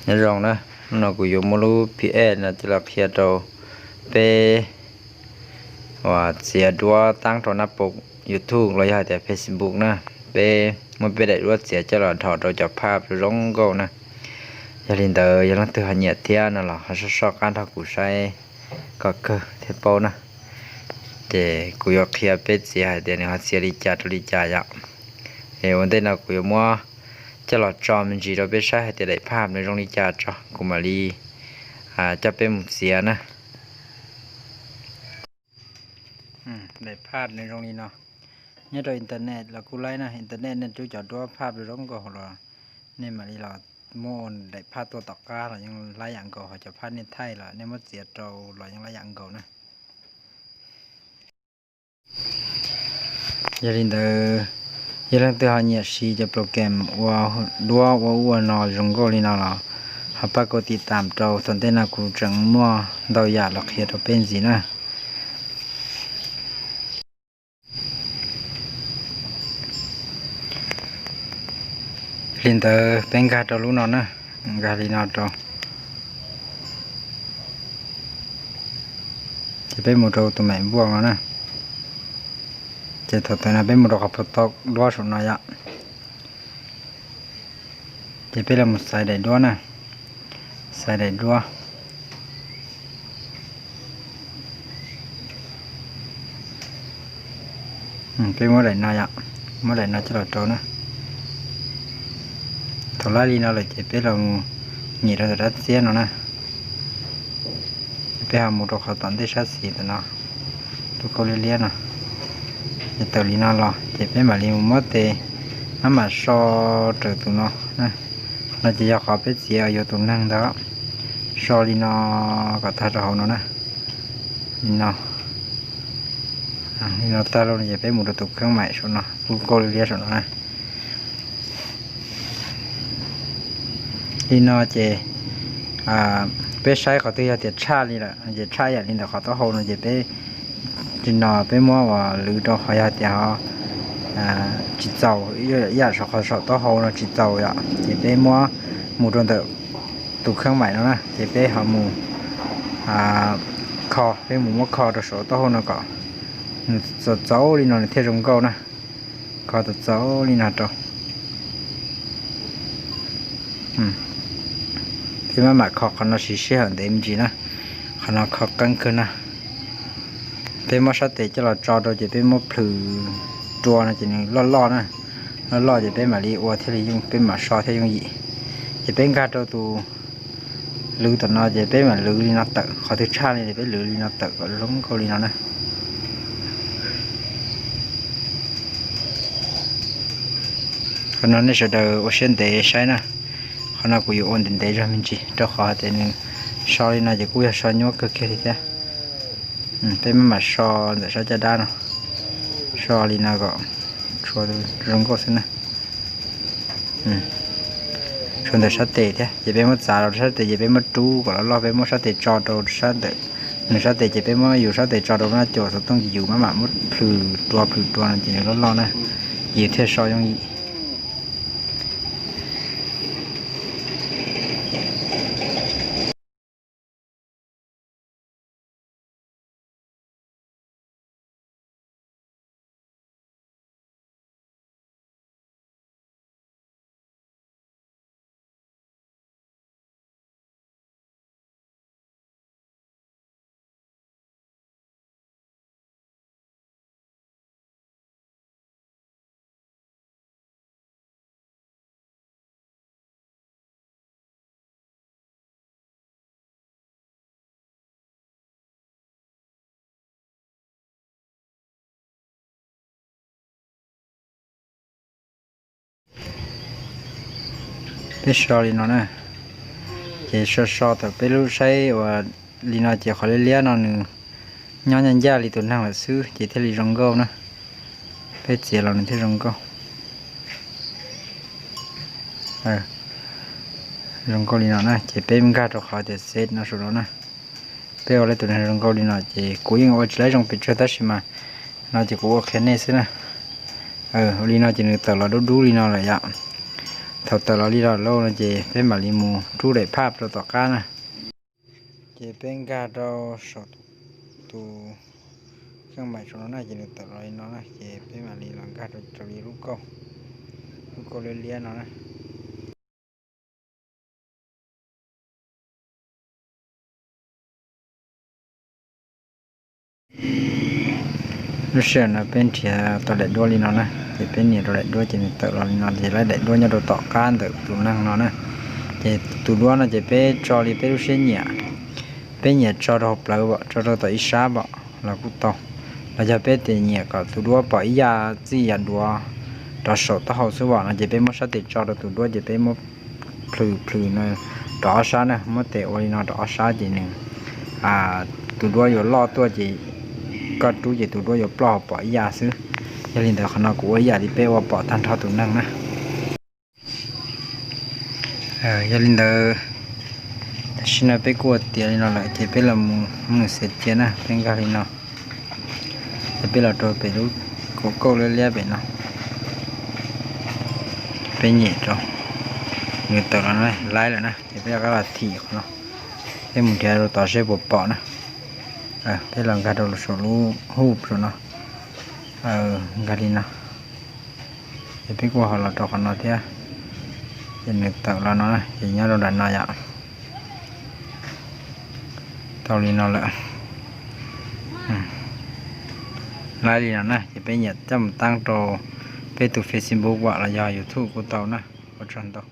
Nyob zoo na, hnub no kuv yuav muab lub P S no coj los qhia rau peb uas txiav duab taab rau nab pau YouTube los yog hais tias Facebook na. Peb muab peb daim duab txiav coj los dhos rau cov phaj zoo nkauj na. Yog li ntawd yog leej twg ho nyiam thiab no los ho soj soj qab nrog kuv saib kom kawg thiaj paub na. Ces kuv yuav qhia peb txiav hais tias nws ho txiav li cas rau li cas yom. Es ua ntej no kuv yuav muab coj los tso me ntsis rau peb saib hais tias daim phaj nws zoo li cas tso kuv mam li coj peb mus txiav na. Daim phaj nws zoo li no. Nyob rau internet los kuj laib na, internet nej rub cov duab phaj zoo nkauj los nej mam li los muab ua daim phaj tuaj tom qab los yeej laib yam nkaus, ho cov phaj nej thaij los nej muab txiav rau los yeej laib yam nkaus na. Yog li ntawd, yog leej twg ho nyiam siv cov program ua duab ua ub ua no zoo nkauj li no los ho pab kuv tiv tam rau, tom ntej no kuv tseem muaj ntau yam los qhia rau peb ntxiv na. Li ntawd peb nkag rau lub no na, nkag li no rau. Ces peb mus rau tus maim npuaj no na. Ces thaum ntawd no peb mus rau qhov pau tau duab saum no yom. Ces peb los mus xaiv daim duab na, xaiv daim duab. Peb muab daim no yom, muab daim no coj los rau na. Thaum laib li no lawm ces peb los mus nyem rau ntawm dab txiab no na. Peb ho mus rau qhov tom ntej sab xis ntawm no, lub kauj liab liab no. Ces tawm li no los ces peb mam li mus muab tes maj mam so raws tus no. No ces yog qhov peb txiav yuav tus neeg ntawd, so li no kom tag rau hauv no na. Li no, li no tag lawm no ces peb mus rau tus kheeb maim saum no, lub kauj liab liab saum no na. Li no ces peb saib qhov twg yog tias tshaj li lawm ces tshaj yam li ntawm qhov taub hau no ces peb, li no peb muab uas lwv rau qhov yog tias tsis txaus, ib yam saum qhov saum taub hau no tsis txaus yom, ces peb muab mus rau ntawm tus kheeb maim no na, ces peb ho mus kho, peb mus muab kho rau saum taub hau no kom nws txaus txaus li no nws thiaj zoo nkauj na. Kho txaus txaus li no rau. Peb maj mam kho qhov no siv sij hawm ntev me ntsis na, qhov no kho qeeb kawg na. Peb muab sab tes coj los tso rau ces peb muab plhws rua no ces nws loj loj na, loj loj ces peb mam li ua thiaj li yooj, peb mam so thiaj yooj yim. Ces peb nkag rau tus lwv tom no ces peb mam lwv li no tawm, qhov twg tshaj li ces peb lwv li no tawm kom zoo nkauj li no na. Qhov no nej sawv daws ua siab ntev saib na, qhov no kuv yuav ua ntev ntev zog me ntsis rau qhov hais tias nws so li no ces kuj yog so nyuaj kawg kiag li thiab. Peb maj mam so ntawm sab caj dab no, so li no kom tshuav zoo nkauj xwb na. Tshuav ntawm sab tes thiab ces peb muab txav rau sab tes ces peb muab rub kom loj loj, peb muab sab tes tso rau sab ntawm nws sab tes ces peb muab yus sab tes tso rau nab cua xov tooj ces yus maj mam muab plhws rua plhws rua no ces nws loj loj na, yus thiaj so yooj yim. Peb so li no na, ces so so tawm peb lub saib uas li no ces qhov liab liab no nws nyob ncaj ncaj li tus neeg lawm xwb ces thiaj li zoo nkauj na. Peb txiav los nws thiaj zoo nkauj. Zoo nkauj li no na ces peb nkag rau qhov tias save no saum no na. Peb ua li tus neeg zoo nkauj li no ces kuv yeej ua tsis laib zoo pes tsawg tab sis mas no ces kuv ua qhia nej xwb na. Ua li no ces nws tawm los dub dub li no lawm yom. Thaum tawm los li los lauj no ces peb mam li mus rub daim phaj rau tom qab na. Ces peb nkag rau saum tus kheej maim saum no na, ces nws tawm los li no na, ces peb mam li los nkag rau raws li lub kauj, lub kauj liab liab no na. Lub sij hawm no peb nrhiav tau daim duab li no na, ces peb nias rau daim duab ces nws tawm los li no, ces laib daim duab nyob rau tom qab ntawm tus neeg no na. Ces tus duab no ces peb tso li peb lub siab nyiam, peb nyiam tso rau hauv plawv pom, tso rau tom ib sab pom los kuj tau, los yog peb tias nyiam kom tus duab pom ib yam txij yam duav rov saum taub hau xwb pom no ces peb muab sab tes tso rau tus duab ces peb muab plhws plhws no rau ob sab na, muab tes ua li no rau ob sab ces nws, tus duab yuav loj tuaj ces koj rub ces tus duab yuav ploj pom ib yam xwb. Yog li ntawd qhov no kuv ua ib yam li peb ua pom tag nrho tus neeg na. Yog li ntawd, tam sim no peb kuj ua tiav li no lawm ces peb los mus mus xav cia na, peb nkag li no, ces peb los rau pem lub kauj liab liab pem no, peb nyem rau, nws tawm los no laib lawm na ces peb rov qab los thim qhov no, peb mus nrhiav rau tod seb puas pom na. Peb los nkag rau saum lub hub saum no, nkag li no, ces peb kuj ho los rau qhov no thiab, ces nws tawm los no na, ces nyob rau nram no yom. Tau li no lawm, laib li no na, ces peb nyem coj mus taab rau peb tus Facebook los yog YouTube kuj tau na. Ua tsaug ntau.